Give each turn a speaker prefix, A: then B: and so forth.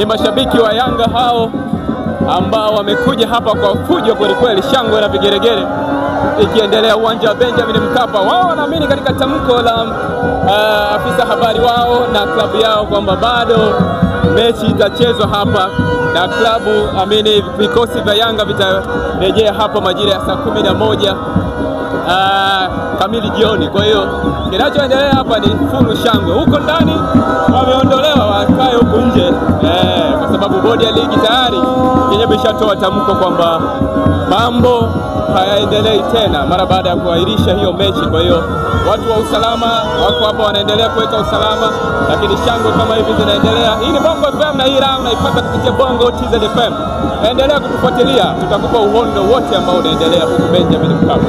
A: Ni mashabiki wa Yanga hao ambao wamekuja hapa kwa fujo kweli kweli, shangwe na vigeregere ikiendelea uwanja wa Benjamin Mkapa. Wao wanaamini katika tamko la afisa habari wao na klabu yao kwamba bado mechi itachezwa hapa na klabu amini, vikosi vya Yanga vitarejea hapa majira ya saa 11 kamili jioni. Kwa hiyo kinachoendelea hapa ni fulu shangwe. Huko ndani wameondolewa wakae huku nje kwa sababu bodi ya ligi tayari yenyewe imeshatoa tamko kwamba mambo hayaendelei tena mara baada ya kuahirisha hiyo mechi. Kwa hiyo watu wa usalama wako hapa wanaendelea kuweka usalama, lakini shangwe kama hivi zinaendelea. Hii ni Bongo FM na hii raha unaipata kupitia Bongo TZ FM. Endelea kutufuatilia, tutakupa uhondo wote ambao unaendelea huku Benjamin Mkapa.